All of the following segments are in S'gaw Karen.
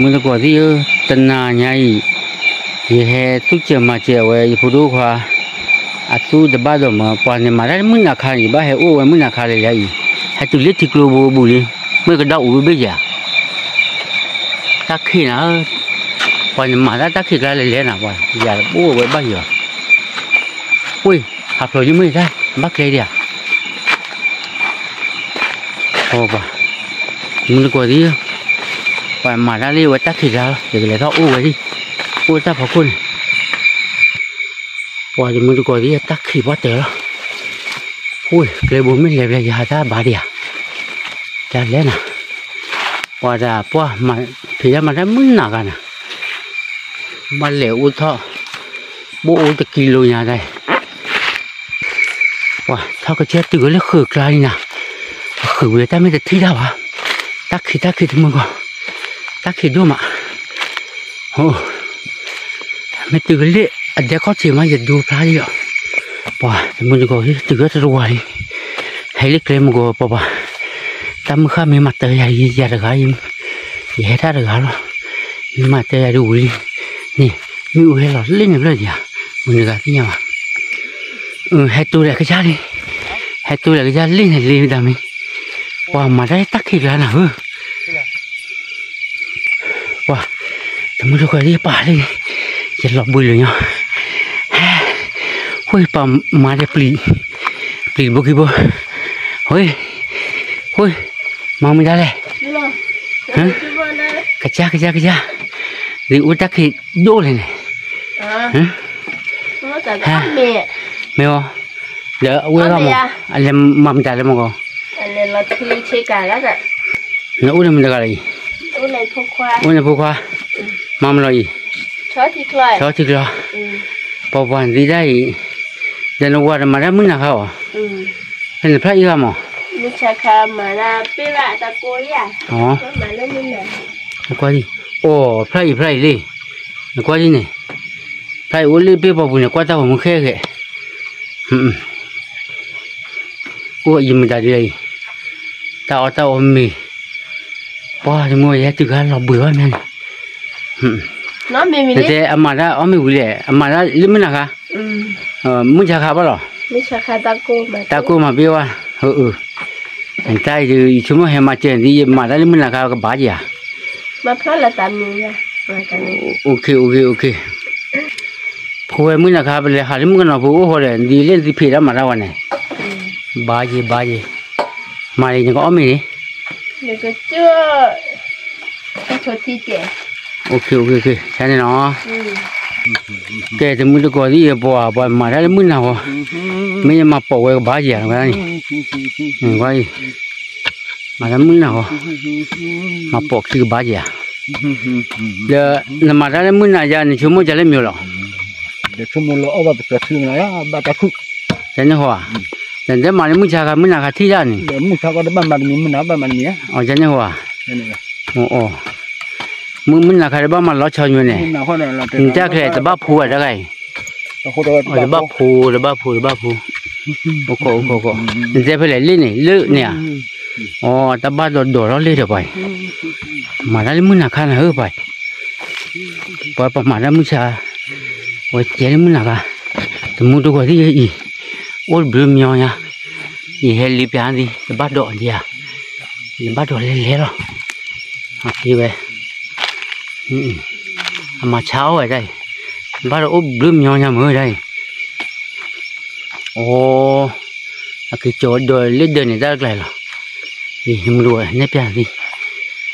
မုၢ်တကိးသံၣ်ဧၢ, တနၤညါအံၤ ယဟဲသူၣ်စၢၤမၤစၢၤအဝဲယဖိဒိၣ်ခွါ အသူတဘၣ်ဒီးမၢ ပှၤန့ၣ်မၤတၢ်လၢမုၢ်နၤခါန့ၣ် ယဘၣ်ဟဲအိၣ်ဝဲမုၢ်နၤခါလၢလဲၣ်အံၤ, ဟဲတုၤလၢထံကျိဘိဘူးလံ, မ့ၢ်ကဒီးအူဘ့ၣ်ယၤ တၢ်ခံးနၤဧၢ, ပှၤန့ၣ်မၤတၢ်တၢ်ခံးကျါလဲၤလဲၤနၤ ပှၤယၤအိၣ်ဝဲဘၣ်ယၤ, ဝ့ၢ် ဟးဖျိးယမုၢ်တၢ် ဘၣ်ကျဲဒံးဧါ, ပှၤ မုၢ်တကိးသံၣ်ဧၢ, ပှၤမၤတၢ်လၢဝဲတၢ်ခံးကျါလီၤ ယကလဲၤထီၣ်အိၣ်ဝဲဒံး, အိၣ်တၢ်ဖီခိၣ်န့ၣ် ပှၤတမုၢ်တကိးသံၣ် တၢ်ခံးပှၢ်တၢၢ်လီၤ, ဝ့ၢ် ကျဲဘိမ့ၢ်လဲၤဘျဲၣ်ယဟးတၢ်ဘၣ်ဒံးဧါ, တၢ်လဲၤနၤ, ပှၤတၢ်ပှၢ် ဖံးတၢ်မၤတၢ်မုၢ်နၤခါနၤ, ဘၣ်လဲၤအိၣ်ထီၣ် ဘိၣ်အိၣ်တကံလိညါတၢ်အံၤ ပှၤထီၣ်ကစၢၢ်တုၤဝဲလၢဃုာ်ကျါလံနၤ, ပဃုာ်ဝဲတၢ်မ့ၢ်တထံၣ်တၢ်ဘၣ်, တၢ်ခံးတၢ်ခံးတမုၢ်ဂီၢ်, တၢ်ခံးဒိၣ်မး, မ့ၢ်တုၤကလ့ၣ်အဒဲခီၣ်ထံးမး ယဒိဖျါလံလီၤ, ပှၤတမုၢ်တကိးသံၣ် တုၤဝဲတတဝၤလံ, ဟဲလၢကျဲမုၢ်ဂီၤပှၤပှၤ, တၢ်မုၢ်ဃၢ်မ့ၢ်မၤတၢ်ယၤ ယၤတဂၤ, ယဟဲတၢ်တဂၤလီၤ, မ့ၢ်မၤတၢ်ယၤဒ်ဝံၤလံ, န့ၣ် မ့ၣ်အူဟဲလီၤလၢန့ၣ်ဘျီဒံးဧါ, မုၢ်နၤခါသ့ၣ်ညါဘၣ် ဟဲတိၤဒီးကစၢ်လံ, ဟဲတိၤဒီးကစၢ်လံန့ၣ်လံတၢ်မံၤ, ပှၤမၤတၢ်တၢ်ခံးကျါနၤဧၢ, ပှၤ တမုၢ်တကိးသံၣ်ပာ်လံ, ယလီၤဘှံးလၢာ်ညီ, ဟဲ, ဝ့ၢ်ပှၤမၤဒီးပျံၤ, ပျံၤတဘိခံဘိ, ဝ့ၢ်, ဝ့ၢ်, မၤမုာ်ဒၣ်လဲၣ်, ကစၢ်ကစၢ်ကစၢ်, ဒ်အိၣ်တၢ်ခံးဒိၣ်လဲၣ်န့ၣ်, မ့ၢ်အီၤ, ဒီးအဝဲဂၤမ့ၢ်, အလဲၤမၤမတၤလဲၣ်မ့ၢ်ဂီၤ, နအိၣ်န့ၣ်မတၤတဂၤလီၤအံၤ, အိၣ်န့ၣ်ဖိခွါ, မၤမတၤလီၤအံၤ, ဆီထံကျီ, ပှၤပှၤနသံတၢ်အံၤ, ဒီးနဝၤတမၤတၢ်မုၢ်နၤခါအီၤ, ဖဲနဖျါအံၤဂၤမ့ၢ်, နကွၢ်, အိၣ်ဖျါအံၤဖျါအံၤလံ, နကွၢ်ဒ်န့ၣ်, ဖျါအံၤအိၣ်လၢပ့ၢ်ပှၤပူၤန့ၣ် ကွၢ်တၢ်ဂီၤမူဃဲဃဲ, အိၣ်အံၤမတၤဒ်အံၤ, တၢ်အီၣ်တၢ်အီမ့ၤ, ပှၤတမုၢ်ယဲ တုၤခါလီၤဘှံးဘၣ်မ့ၢ်န့ၣ်, နတဲအမၤတၢ်အီၣ်မ့ၤဝံၤလဲၣ် အမၤတၢ်လၢမုၢ်နၤခါ, မုၢ်ဆါခါဘၣ်လီၤ, တၢ်ကိၢ်မၤဘ့ၣ်ဝဲ, တၢ်အံၤဒုး ယဆိကမိၣ်ဟဲမၤစၢၤနၤ ယမၤတၢ်လၢမုၢ်နၤခါကဘၣ်ယၤ, အိၣ်ခ့ အိၣ်ခ့ အိၣ်ခ့, ဖိဝဲမုၢ်နၤခါ ပလဲၤဟးလၢမုၣ်ကနီၤဖိအိၣ်ဃီဒီး ဒ်လဲၣ်နသုဖံးတၢ်မၤတၢ်ဝဲန့ၣ်, ဘၣ်ယဲ ဘၣ်ယဲ, မၤလံ နကအီၣ်မ့ၤန့ၣ်, အိၣ်ခ့ အိၣ်ခ့ အိၣ်ခ့, န့ၣ်နီၤ, ကဲ တမုၢ်တကိးသံၣ် ပှၤ ပှၤမၤတၢ်လၢမုၢ်နၤဃီ, မ့ၢ်ယမၤပိာ်ဝဲကဘၣ်ယၤ, မၤတၢ်မုၢ်နၤဃီ, မၤပိာ်ခံကဘၣ်ယၤ, ဒီးနမၤတၢ်လၢမုၢ်နၤယၤ နဆိကမိၣ်ကလဲၣ်မ့ၢ်လီၤ, ဆိကမိၣ်လၢအီၣ်ဘၣ်ပတြၢၤထံမနၤယၤ ဘၣ်တၢ်ခုၣ်, ကန့ၣ်ဃီဧါ, နတဲမၤလၢမုၢ်ဆါခါ မုၢ်နၤခါထံၣ်ဒၣ်န့ၣ်, မုၢ်ဆါခါတဘၣ်မၤတမံၤ မုၢ်နၤဘၣ်မၤတမံၤဧါ, ကန့ၣ်ဃီဧါ, မုၢ်မုၢ်နၤခါတဘၣ်မၤလီၤဆီညိန့ၣ်, နတၢ်ချဲတဘၣ်ဖိဘၣ်တဂၤအံၤ, တဘၣ်ဖိ တဘၣ်ဖိ တဘၣ်ဖိ, အိၣ်ခိး အိၣ်ခိး ခိး, နတဲဖဲလဲၣ်လၢန့ၣ် လၢန့ၣ်ဧါ, အိ တၢ်ဘၣ်ဒီးဒိးထီၣ်လၢဒီးပှၤအံၤ, မၤတၢ်လၢမုၢ်နၤခါနၤဧၢပှၤအံၤ, ပှၤပမၤတၢ်မုၢ်ဆါ, ဝဲကဲလၢမုၢ်နၤခါ, တမုၢ်တကိးသံၣ်အံၤ, အိၣ်တဘျုးမညီညါ, ယဟဲလံပျၢ်သံ တဘၣ်ဒိးဒံးဧါ, ယဘၣ်ဒိးလဲၤလဲၤလီၤ, အက့ဝဲ, အမၤဆါအီၣ်ဝဲဒၣ်အံၤ, ဘၣ်ဒီးအိၣ်ဘျုးမညီညါမုၢ်ဒၣ်အံၤ, အိ အက့ၤကၠီၤဝဲဒီးလၢဒၢးန့ၣ် တၢ်တကျါလီၤ, ယမုၢ်တကိးနဲၣ်ပျၢ်သံ,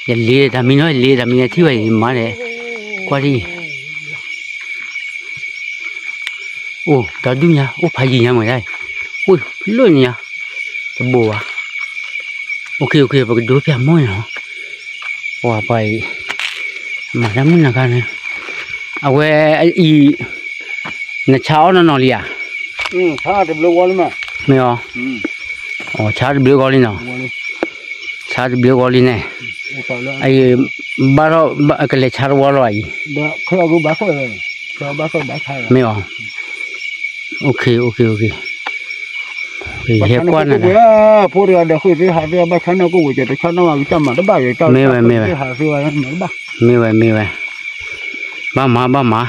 ယလ့တၢ်မံနီၤ ယလ့တၢ်မံယထံၣ်ဝဲအံၤမၤလဲၣ်, ကွၢ်ဒ်အံၤ အိၣ်ဒီဒူၣ်ညါ အိၣ်ဖးယံၤညါမ့ၢ်ဒၣ်အံၤ, အိၣ်လၢညါ, တဘိဘၣ်, အိၣ်ခ့ အိၣ်ခ့ ပကဒိပျၢ်မိၢ်န့ၣ်လီၤ, ပှၤပှၤအံၤ, မၤတၢ်မုၢ်နၤခါန့ၣ်, အဝဲအံၤ, နဆါအီၣ်နီၢ်နီၢ်လံဧါ, မ့ၢ်အီၤ, ဆါတဘျုးဂီၤလံနီၤ, ဆါတဘျုးဂီၤလံန့ၣ်, အံၤ, ဘၣ်ထီၣ်ကလဲၤဆါတဝီလီၤအံၤ, မ့ၢ်အီၤ, အိၣ်ခ့ အိၣ်ခ့ အိၣ်ခ့, ဟဲကွၢ်နၤ, မ့ၢ်ဝဲ မ့ၢ်ဝဲ, မ့ၢ်ဝဲ, မ့ၢ်ဝဲ မ့ၢ်ဝဲ, ဘၣ်မၤ ဘၣ်မၤ,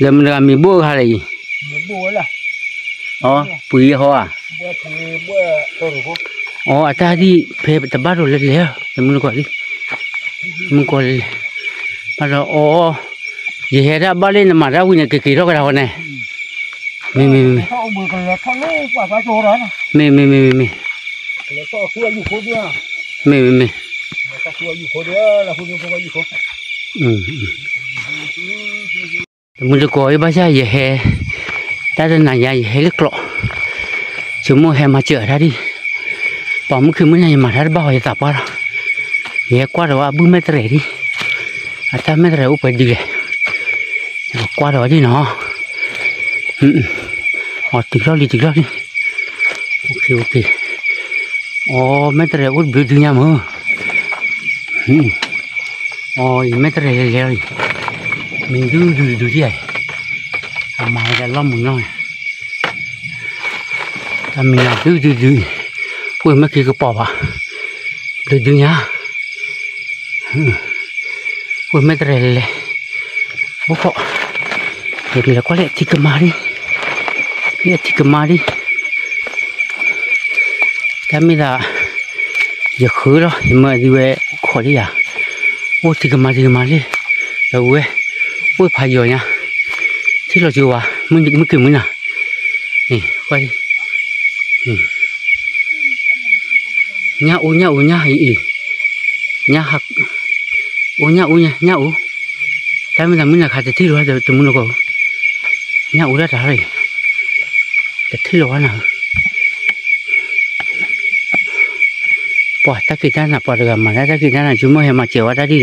လၢမတၤတဂၤမံၤဘိၣ်အခါလဲၣ်အံၤ, အီ ပှ့ၤဟီဧါ, အီ အတၢ်ဒ်ဖဲတဘၣ်ဒိၣ်လဲၤလဲၤလီၤ တမုၢ်နကီၢ်လံ, မုၢ်ကီၢ်လဲၤလဲၤ, ဘၣ်ဒီးအီ ယဟဲဒၣ်ဘၣ်လၢနမၤတၢ်ဝံၤန့ၣ် ကက့ၤထီၣ်ကဒါဃီန့ၣ်, မ့ၢ် မ့ၢ် မ့ၢ် မ့ၢ် မ့ၢ် မ့ၢ် မ့ၢ် မ့ၢ် မ့ၢ် မ့ၢ် မ့ၢ် တမုၢ်တကိးအံၤဘၣ်ဆၣ်ယဟဲ, တၢ်တနၤညါယဟဲလၢကျိး, ဆိကမိၣ်ဟဲမၤစၢၤတၢ်ဒံၣ်, ပှၤမုၢ်ခံမုၢ်နၤယမၤတၢ်တဘၣ်အီၤယသးပှၢ်လီၤ, ယဟဲကွၢ်ဒီးဝဲအဘုၣ်မဲာ်တရဲၤဒံၣ်, အတၢ်မဲာ်တရဲၤအိၣ်ပှဲၤဒုလဲၣ်, ယကွၢ်ဒီးဝဲဒံၣ်နီၤ, အီၤတုၤလီၢ်လံ တုၤလီၢ်လံ, အီၤမဲာ်တရဲၤအိၣ်တဘျုးဒုညါမၢ် အီၤ ယမဲာ်တရဲၤလဲၤလဲၤလီၤအံၤ, မံၤဒုဒုဒုဒံၣ်ဧါ, အမၤဝဲဒၣ်လီၢ်မုာ်နီၢ်, တၢ်မံၤလီၤဒုဒုဒုအံၤ, အိၣ်မဲာ်ခံကပီၤဘၣ်, ဘျုးဒုညါ, အိၣ်မဲာ်တရဲၤလဲၤလဲၤ, အိၣ်ခိး, လဲၤကွၢ်လၢအထံကမါဒံၣ်, လၢအထံကမါဒံၣ် တၢ်မ့ၢ်သး, ယဃုလီၤ ယမၢဒုးဝဲခိးလံယၤ, အိၣ်ထံကမါထံကမါလံ, ဒီးဝဲ, အိၣ်ဖးယီၤညါ, ထံၣ်လီၤကၠိဝါ, မုၢ်က့ၤမုၢ်နၤ, ကွၢ်လံ, ညၣ်အူညၣ်အူညၣ်အံၤအံၤ, ညၣ်ဟး, အူညၣ်အူညၣ်အူ, တၢ်မ့ၢ်သးမုၢ်နၤခါတထံၣ်လီၤတမုၢ်နကိး, ညၣ်အူဒၣ်တၢ်လီၤအံၤ, တထံၣ်လီၤဝဲနၤဧၢ ပှၤတၢ်ခံးတၢ်နၤ ပှၤတဂၤမၤတၢ်တၢ်ခံးတၢ်နၤ ဆိကမိၣ်ဟဲမၤစၢၤဝဲတၢ်ဒံၣ်ဒီး,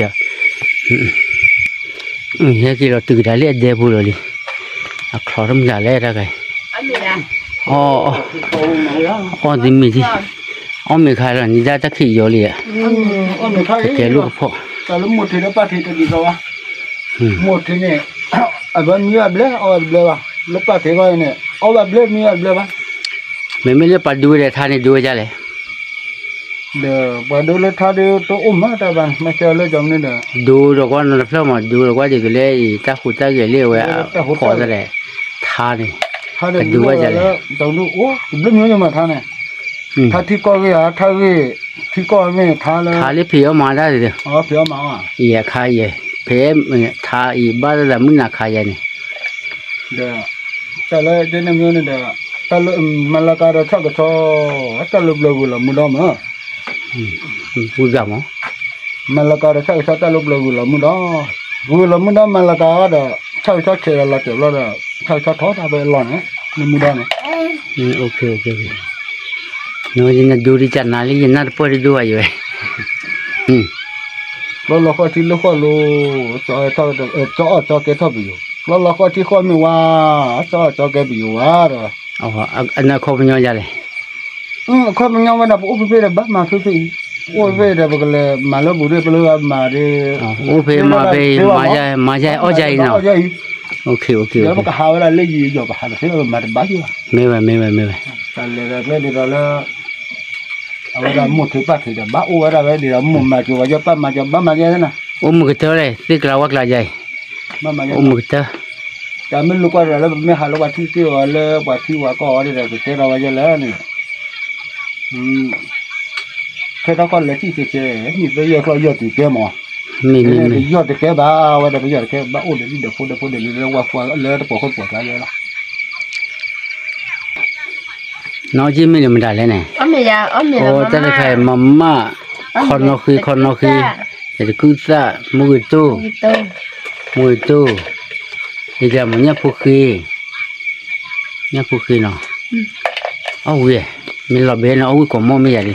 ဟဲက့ၤလီၤတုၤကဒါလၢအဒဲဖိလီၤလံ, အချီတမုၢ်တဂၤလဲၣ်တၢ်ဂၤ, အီၣ်, အီၣ်သံမ့ၢ်သံ, အီၣ်မ့ၢ်ခါလီၤ နံၤဒၣ်တၢ်ခံးယီၤလံဧါ, ကဲလိာ်ကဖီၣ်, တၢ်လၢမိၢ်ထံးလၢပၢ်ထံးတဒ်သိးဘၣ်, မိၢ်ထံးန့ၣ်, အဘၣ်မံဘၣ်ဘျဲၣ် အီၣ်ဘၣ်တဘျဲၣ်ဘၣ်, လၢပၢ်ထံးခီန့ၣ် အီၣ်ဘၣ်ဘျဲၣ်မံဘၣ်ဘျဲၣ်ဘၣ်, မ့မ့ၢ်လၢပှၤဒူဝဲဒီးထါန့ၣ် ဒူဝဲဒ်လဲၣ် ဒီးပှၤဒိလၢထါဒ်တအိၣ်မးတၢ်ဘၣ် မ့ၢ်တဲလၢကီမနုၤဒီး, ဒိဒီးကွၢ်နီတဖျၢၣ်မး ဒိဒီးကွၢ်ဒ်သိးလၢအံၤ တၢ်ဟူးတၢ်ဂဲၤလၢအဝဲအဖီသလဲၣ်, ထါန့ၣ်, ကဒူဝဲဒ်လဲၣ်, တဘျုးမံၤမးထါန့ၣ်, ထါထံကီၢ်ဂ့ၢ်ဧါ ထါဂ့ၢ်, ထံကီၢ်မ့ၢ်ထါလၢ, ထါလၢဖံးအီၣ်မၤတၢ်ဒ်, ဖံးအီၣ်မၤအီၣ်, ယဲခါယဲ, ဖဲ, ထါအံၤဘၣ်သးမုၢ်နၤခါယဲန့ၣ် ဒီး, တၢ်လၢကဲန့ၣ်မ့ၢ်န့ၣ်ဒီး, တၢ်လၢမၤလၤကၤဒီးဆၣ်ကဆီ, တၢ်လၢပျၢၤဂုၤလီၤမုၢ်ဒီမး, ပူၤဒၣ်မး, မၤလၤကၤဒီးဆၣ်ကဆီတၢ်လၢပျၢၤဂုၤလီၤမုၢ်ဒီ, ဂုၤလီၤမုၢ်ဒီမၤလၤကၤဒီး, ဆၣ်ကဆီဆဲးဒီးလီၤတဲာ်ဘျီဒီး, ဆၣ်ကဆီထီၣ်တၢ်ဖဲအလီၢ်န့ၣ်, လၢမုၢ်ဒီန့ၣ်, နဒိဒ်ကနၤလၢယနၢ်တပၢၢ်ဒိၣ်ဒိၣ်ဘၣ်ယဝဲ လီၤလီၤဃီထံလၢဃီလိၤ, ကၠီအီၣ်ကၠီကဲထီၣ်ပယိၤ, လီၤလီၤဃီထံဃီမ့ၢ်ဝါ, ကၠီအီၣ်ကၠီကဲပယိၤဝါဒီး, အနၢ်ခီပညီယၤလဲၣ်, အခီပညီဝဲဒၣ် ပအိၣ်ဖဲဖဲဒီးဘၣ်မၤဖဲဖဲအံၤ, အိၣ်ဖဲဖဲဒီးပကလဲၤမၤလၢပူၤဒီးပလၢမၤဒီး, အိၣ်ဖဲမၤဖဲအံၤ, မၤယၤအီၣ်ယၤအံၤနီၤ, ဒီးပကဟးဝဲဒၣ်လၢယံၤယီၤပဟးတဖဲမၤတဘၣ်ယၤဘၣ်, မ့ၢ်ဝဲမ့ၢ်ဝဲမ့ၢ်ဝဲ, တၢ်လဲၤဒီးကျဲဒ်သိးလၢ အဝဲဒၣ်မိၢ်ထံးပၢ်ထံးဒီး ဘၣ်အိၣ်ဝဲဒၣ်ဝဲဒ်ဒီး မိၢ်မၤကၠိဝဲယဲ ပၢ်မၤကၠိ ဘၣ်မၤယဲန့ၣ်, အိၣ်မုာ်ကတၢၢ်လဲၣ် သ့ၣ်ကျါဝၣ်ကျါယဲအံၤ, အိၣ်မုာ်ကတၢၢ်, တၢ်မ့ၢ်လိကွၢ်ဒီးလၢပမ့ၢ်ဟးလၢပှၤထံၣ်သ့ၣ်အီၤလၢပှၤထံၣ်ဝဲကီၢ်အီၤဒ်ဒီး ကကဲထီၣ်ဝဲယဲလဲၣ်န့ၣ်, ထဲထီၣ်ခီၣ်လဲၤထံၣ်ကဲကဲ, မ့ၢ်သ့ယဲၢ်ကျီၢ်ယီၢ်တုၤကဲမး, မ့ၢ်မ့ၢ်ပယီၢ်တကဲဘၣ်, ဝဲဒီးပယီၢ်တကဲဘၣ် အိၣ်ဒီးဒ်ဒီးဖိဒီးဖိဒီးလံၤလၢဝဲလၢတပိာ်ခိၣ်တပိာ်ကျါယဲလီၤ. နီၢ်ကၠံမ့ၢ်န့ၣ်မတၤလဲၣ်န့ၣ်, အိၣ်တၢ်တခါအံၤ မမၣ်, ခီနီၣ်ဃ့ ခီနီၣ်ဃ့, ယတကုၢ်သၣ်, မုၢ်ဂ့ၤတိၢ်, မုၢ်ဂ့ၤတိၢ်, ယကမၤညၣ်ဖိဃ့, ညၣ်ဖိဃ့နီၤ, အီၣ်ဝံၤ, မ့ၢ်လီၤဘဲန့ၣ် အီၣ်ဝံၤကိးမီၢ်မ့ၢ်ယၤလံ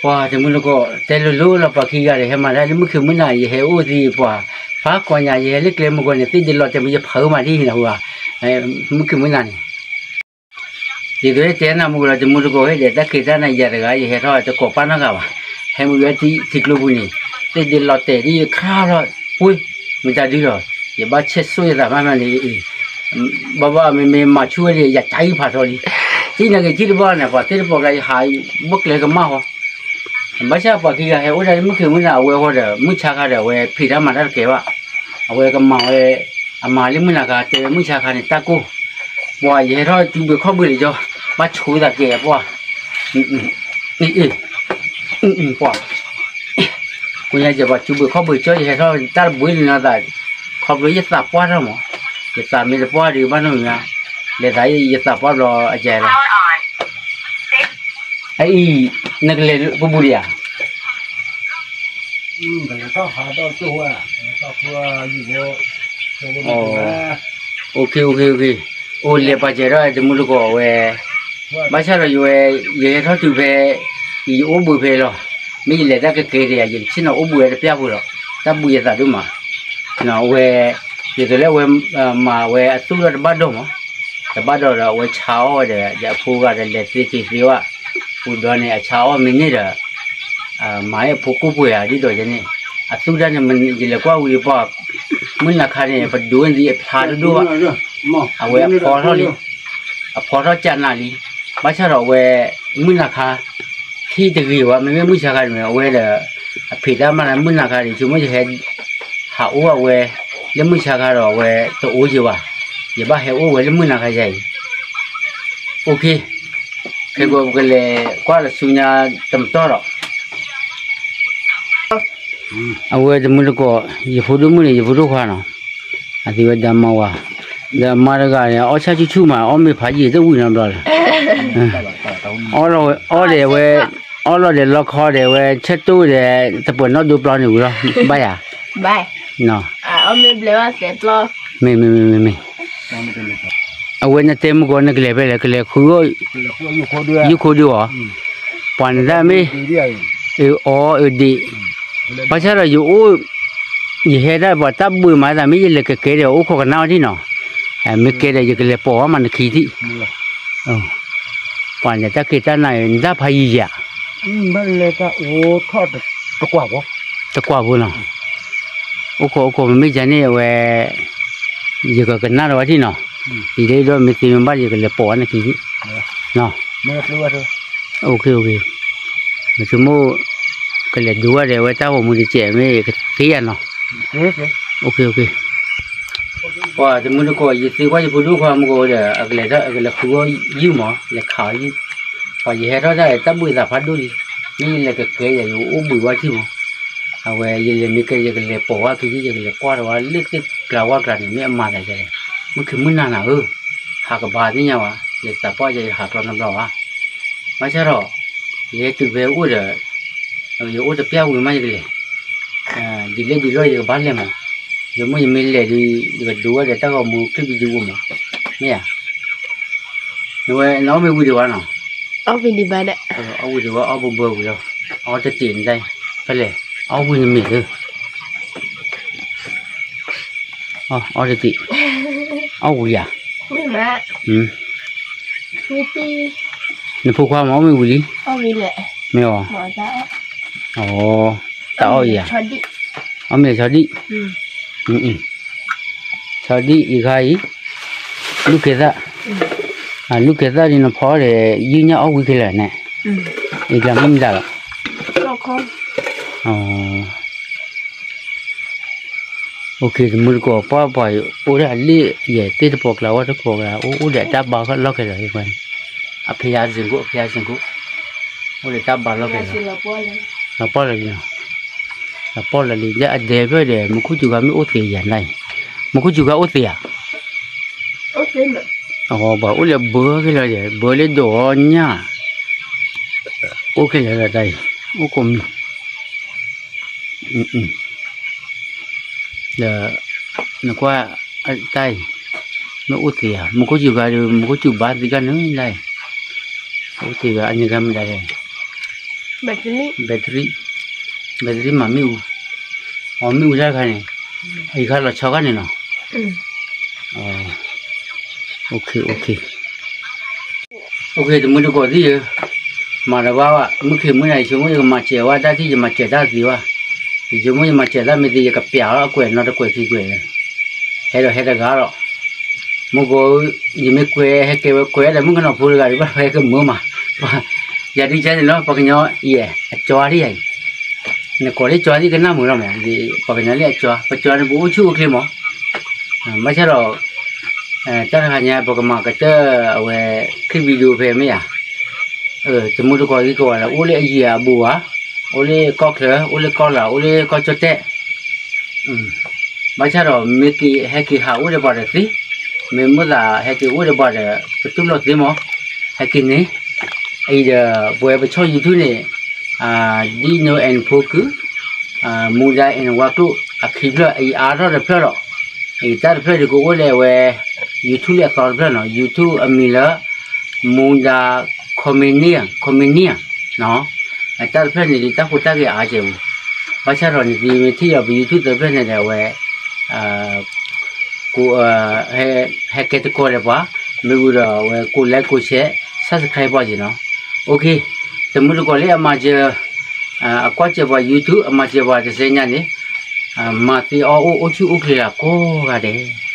ပှၤတမုၢ်တကိး တဲလိၤလိၤလီၤ ပှၤခံဂၤဒီး ဟဲမၤတၢ်လၢမုၢ်ခံမုၢ်နၤ ယဟဲအိၣ်သံပှၤ, ဖးကိးညါ ယဟဲလၢကျဲမုၢ်ကီၢ်န့ၣ် သ့ၣ်ဒ့လီၤတဲာ်မး ယဖးမၤဒ်န့ၣ်ဝဲ, မုၢ်ခံမုၢ်နၤန့ၣ်, ယဒိးဟဲတဲနၤမုၢ်ကီၢ်လီၤ တမုၢ်တကိးဟဲဒီး တၢ်ခံးတၢ်နၤယၤတဂၤ ယဟဲထီၣ်တကိးပၢ်နီတဂၤဘၣ်, ဟဲမုၢ်ဝဲထံကျိပူၤန့ၣ်, သ့ၣ်ဒ့လီၤတဲာ်ဒ်ခါလီၤ, ပှ့ၤ, မတၤဒုလီၤ, ယဘၣ်ဆဲးစိၣ်ယသးမးမးန့ၣ် ဘၣ်ဘၣ်မ့မ့ၢ်မၤဆူၣ်ဝဲဒီး ယတၢ်အံၤဖးထီလံ, ထံၣ်နက့ၤထံၣ်တဘၣ်န့ၣ် ပှၤသ့ၣ်တပိာ်ကျါ ယဟးဘၣ်ကျဲကမၣ်ဃီ, ဘၣ်ဆၣ်ပှၤခံဂၤဟဲအိၣ်ဒၣ်လၢမုၢ်ခံမုၢ်နၤ အဝဲဃီဒီး မုၢ်ဆါခါဒီး အဝဲဖံးတၢ်မၤတၢ်တကဲဘၣ်. အဝဲကမၤဝဲ အမၤလၢမုၢ်နၤခါ တဲဝဲမုၢ်ဆါခါန့ၣ် တၢ်ကိၢ်, ပှၤယဟဲထီၣ်စုဘုးခီၣ်ဘုးလၢကၠီ, ဘၣ်ဆိသးကဲပှၤ, အ့ၣ်, ပှၤ ကိးညါယဲ ပှၤစုဘုးခီၣ်ဘုးကၠီ ယဟဲထီၣ်တၢ်တဘှံးလၢနီၢ်သး, ခီဖျိယသးပှၢ်ထီၣ်မး, ယသးမ့ၢ်တပှၢ်ဒီးဘၣ်နီတမံၤဘၣ်, လဲၤသးယသးပှၢ်ဘျီအကဲလီၤ. အအံၤ နကလဲၤပူၤပူၤဒံးဧါ. အိၣ် အိၣ်ခ့အိၣ်ခ့အိၣ်ခ့, အိၣ်လဲၤပာ်စဲၤထီၣ်တမူတကိးဝဲ, ဘၣ်ဆၣ်ဒီးယဝဲ ယဟဲထီၣ်တုၤဖဲ ယအိၣ်ဘှံးဖဲလီၤ. မ့ၢ်ယလဲၤတၢ်ကကဲဒံးဧါ ယကဆ့ၣ်နီၤအိၣ်ဘှံးဝဲတပျၢ်ဖိလီၤ. တၢ်ဘှံးယသးဒိၣ်မး, အဝဲ ဒ်သိးလၢအဝဲ မၤဝဲအသူၣ်ထီၣ်တဘၣ်ဒိၣ်မး, တဘၣ်ဒိၣ်ဒီးအဝဲဆါအီၣ်ဝဲဒီး ဒီးအဖိဂၤဒီးလဲၤသ့က့ၤသ့ဝဲ, အိၣ်ဒီးန့ၣ် အဆါအီၣ်မ့ၢ်န့ၢ်ဒီး မၤအဖိကိၢ်ပှဲၤဧါ ဒ်သိးယဲန့ၣ်, အသူၣ်တၢ်န့ၣ် ယလဲၤကွၢ်ဝံၤပှၤ, မုၢ်နၤခါန့ၣ် ပဒိးန့ၢ်အဖျါဒိၣ်ဒိၣ်ဘၣ်, အဝဲအဖီထီၣ်လံ, အဖီထီၣ်ကၢနးလံ, ဘၣ်ဆၣ်ဒီးအဝဲ မုၢ်နၤခါ ထံၣ်တဂ့ၤဝဲ မ့မ့ၢ်မုၢ်ဆါခါန့ၣ် အဝဲဒီး အဖံးတၢ်မၤလၢမုၢ်နၤခါန့ၣ် ဆိကမိၣ်ယဟဲ ဟးအိၣ်အဝဲ လၢမုၢ်ဆါခါဒီးအဝဲတအိၣ်ယၤဘၣ်, ယဘၣ်ဟဲအိၣ်ဝဲလၢမုၢ်နၤခါယၤအံၤ, အိၣ်ခ့, ခဲကိးပကလဲၤကွၢ်လီၤဆူညါတမတီၢ်ဒီး အဝဲတမုၢ်တကိး ယဖိဒိၣ်မုၣ်န့ၣ် ယဖိဒိၣ်ခွါနီၤ, အသံဝဲဒီးမါဝၤ, ဒီးမါတဂၤန့ၣ် အီၣ်ဆၣ်ဆူၣ်ဆူၣ်မး အီၣ်မ့ၢ်ဖးယံာ်တဝံၣ်နီတဘျီလၢၤ, အီၣ်လီၤဒဲးဝဲ, အီၣ်လီၤဒဲးလီခီဒဲးဝဲ ဆဲးတိၢ်ဒဲး တပှဲၤနီၣ်ဒိပျီန့ၣ်ဝံၤလီၤ, ဘၣ်ယၤ, မ့ၢ်မ့ၢ်မ့ၢ်မ့ၢ်, အဝဲနတဲမုၢ်ကီး နကလဲၤဖဲလဲၣ် ကလဲၤဃုအီၣ် ယုၢ်ခိဒုအီၤ, ပှၤနတၢ်မ့ၢ် အအီအဒံး, ဘၣ်ဆၣ်ဒီးယအိၣ်, ယဟဲဒၣ်ပှၤတၢ်ဘှံးမၤသးမ့ၢ် ယလဲၤကကဲဒီးအိၣ်ခိးကနၣ်ဝဲဒၣ်နီၤ, မ့ၢ်ကဲဒီးယကလဲၤပိာ်ဝဲမးနခံထံၣ်, ပှၤန့ၣ်တၢ်က့ၤတၢ်နၤ နတၢ်ဖးယံာ်ယၤ, တကွၢ်ဖိနီၤ, အိၣ်ခိးအိၣ်ခိးမ့မ့ၢ်ယၤန့ၣ်အဝဲ ယကကနၣ်ဒီးဝဲဒၣ်နီၤ, ယဒ်ဒီးမ့ၢ်သ့မ့ၢ်ဘၣ် ယကလဲၤပိာ်ဝဲနခံထံၣ်, အိၣ်ခ့အိၣ်ခ့, မ့ၢ်ဆိကမိၣ် ကလဲၤဒိးဝဲဒီးဝဲတၢ်ဂီၤမူတစဲးမ့ၢ်ကသ့ယၤနီၤ, အိၣ်ခ့အိၣ်ခ့, ပှၤတမုၢ်တကိး ယသံကွၢ်ယဖိဒိၣ်ခွါမုၢ်ကီးဒီး အကလဲၤထီၣ်အကလဲၤဃုအီၣ်ယုၢ်မး လဲၤခးအီၣ်ယုၢ်, ပှၤယဟဲထီၣ်တၢ်တၢ်ဘှံးသးဖးဒိၣ်လံ, မ့ၢ်ယလဲၤကကဲယၤ ယအိၣ်ဘှံးဝဲထံၣ်မး, အဝဲယလဲၤမ့ၢ်ကဲ ယကလဲၤပိာ်ဝဲခံထံၣ် ယကလဲၤကွၢ်ဒီးဝဲလၢသ့ၣ်ကျါဝၣ်ကျါန့ၣ် မ့ၢ်အမၤသးဒ်လဲၣ်, မုၢ်ခံမုၢ်နၤနၤဧၢ, ဟးကဘၣ်သ့ၣ်ညါဝဲ, ယသးပှၢ်ယဟးကျီနီတဘျီဘၣ်, ဘၣ်ဆၣ်ဒီး ယဟဲတုၤဖဲအိၣ်ဒီး ယအိၣ်တပျၢ်ဝံၤမးယကလဲၤ, ဒ်လဲၣ်ဒ်လဲၣ်ယကဘၣ်လဲၤမး, ယမိၢ်ယမ့ၢ်လဲၤဒီး ယကဒိးဝဲဒီးတၢ်ဂီၤမူချံပံၤဒုအိၣ်မး, မ့ၢ်ဧါ, နဝဲနအီၣ်မ့ၢ်ဝံၤဒံးဝဲနီၤ, အီၣ်ဝံၤဒံးဘၣ်ဒီး အီၣ်ဝံၤဒံးဝဲအီၣ်ဘၢဘၢဝံၤလီၤ, အီၣ်တတံးနတၢ်, ဖဲလဲၣ်, အီၣ်ဝံၤနမ့ၢ်ဧၢ အီၣ်တတံး, အီၣ်ဝံၤဧါ, နဖိခွါမ့ၢ်အီၣ်မ့ၢ်ဝံၤလံ, မ့ၢ်အီၤ, တၢ်အီၣ်အံၤဧါ, အီၣ်မ့ၢ်ဆီဒံၣ်, ဆီဒံၣ်အံၤခါအံၤ, လူၢ်ကဲသၣ်, လူၢ်ကဲသၣ်ဒ်နဖီဒီး ယုၢ်ညၣ်အီၣ်ဝံၤခဲလၢာ်န့ၣ်, အံၤကျါမ့ၢ်မတၤလီၤ, အိၣ်ခ့ တမုၢ်တကိး ပှၢ်ပှၢ်အိၣ်ဒၣ်လၢယဲၢ်သ့ၣ်တပီၤကျါ ဝဲတပီၤကျါ အိၣ်အိၣ်ဒီးတၢ်ဘါလီၢ်ခဲလၢာ်, အဖဲယါစ့ၢ်ကီး အဖဲယါစ့ၢ်ကီး, အိၣ်ဒီးတၢ်ဘါလီၢ်ခဲလၢာ်, လီၤပီၢ်လီၤလံ, လီၤပီၢ်လီၤလံ, ဒီးအဒဲဖျၢၣ်ဒီး မူခိၣ်စူၤခါမ့ၢ်အိၣ်သ့ယၤနၤအံၤ, မူခိၣ်စူၤခါအိၣ်သ့ဧါ, ပှၤအိၣ်လၢဘၢခဲလၢာ်, ဘၢလၢဒိးအီညၣ်, အိၣ်ခဲလၢာ်လီၤတၢ်အံၤ, အိၣ်ကိးမံၤ ဒီး နကွၢ် တၢ်အံၤ မ့ၢ်အိၣ်သ့ဧါ, မူခိၣ်စူၤခါဒီး မူခိၣ်စူၤဘါသံခါန့ၣ်ဒၣ်အံၤ, အိၣ်သ့ဘၣ် အန့ၣ်ခါမ့ၢ်ဒၣ်လဲၣ်, battery, battery မၤမ့ၣ်အူ, အီ မ့ၣ်အူတၢ်တခါန့ၣ်, အံၤခါလီၤဆီခါန့ၣ်နီၤ, အိᣣ်ခ့ အိᣣ်ခ့ အိၣ်ခ့ တမုၢ်တကိးသ့ၣ်ဧၢ, မၤတဘၣ်ဘၣ် မုၢ်ခ့မုၢ်နၤ ယဆိကမိၣ်ယကမၤစၢၤဝဲတၢ်ထံၣ် ယမၤစၢၤတၢ်သ့ဘၣ်, ယဆိကမိၣ်ယမၤစၢၤတၢ်မ့ၢ်သ့ ယကပျးလီၤအကွဲးနီတကွဲးခံကွဲး, ဟဲဒီးဟဲတဂၤလီၤ, မုၢ်ကိး ယမ့ၢ်ကွဲး ဟဲကဲဝဲကွဲးဒီး မုၣ်ကနီၤဖိတဂၤဒီး ဘၣ်ဟဲကမၢမး, ပှၤ ယၤဒ်ကဲန့ၣ်လီၤ ပှၤကညီအံၤ အကၠွါဒ်ယၤအံၤ, နကိးလၢကၠွါသ့ၣ်ကနၣ်မုာ်လီၤမး, ပှၤကညီလၢအကၠွါ ပကၠွါန့ၣ် ပအိၣ်ဆူၣ်အိၣ်ချ့မး, ဘၣ်ဆၣ်ဒီး တၢ်တခါညါ ပကမၤကတၢၢ်အဝဲ clip video ဖဲမ့ၢ်ဧါ, တမူတကိးသံကိးဂၤလၢ အိၣ်လၢအယံၤအဘူးဧါ, အိၣ်လၢကီၢ်ချၢ အိၣ်လၢကီၢ်လၤ အိၣ်လၢကီၢ်ကၠီၣ်တဲၣ် ဘၣ်ဆၣ်ဒီး မ့ၢ်က့ၤဟဲက့ၤဟးအိၣ်ဒီးပှၤဒီးသ့, မ့ၢ်မုၢ်သးဟဲက့ၤအိၣ်ဒီးပှၤဒီး ပတူၢ်လိာ်သ့မး, ဟဲက့ၤန့ၣ်, အံၤဒီး ပဝဲပဆီၣ် YouTube န့ၣ်, Dino and ဖိကု, Munda and ဝါကျိၣ် အခံဖျၢၣ် အံၤအါထီၣ်တဖျၢၣ်ဒီး, အံၤတၢ်တဖျၢၣ်ဒုးကအိၣ်လၢအဝဲ YouTube လၢအသီတဖျၢၣ်နီၤ, YouTube အမံၤလၢ Munda Comedian, Comedian နီၤ, တၢ်တဖျၢၣ်န့ၣ်ဒုး တၢ်ဖိတၢ်ဂဲၤအါကဲပူၤ, ဘၣ်ဆၣ်ဒီးနသုမ့ၢ်ထံၣ်ဒီးပ YouTube တဖျၢၣ်န့ၣ်ဒီး အဝဲ ဟဲကဲတကိးဒီးပှၤ, မ့ၢ်ဝံၤဒီးအဝဲကိး like ကိး share, subscribe ပှၤက့ၤနီၤ, OK, တမူတကိးလၢအမၤစၢၤ, အကွၢ်စၢၤပှၤ YouTube အမၤစၢၤပှၤတစဲညါန့ၣ်, မၤသ့အီၣ်အိၣ်အိၣ်ဆူၣ်အိၣ်ချ့လၢကိးဂၤဒဲး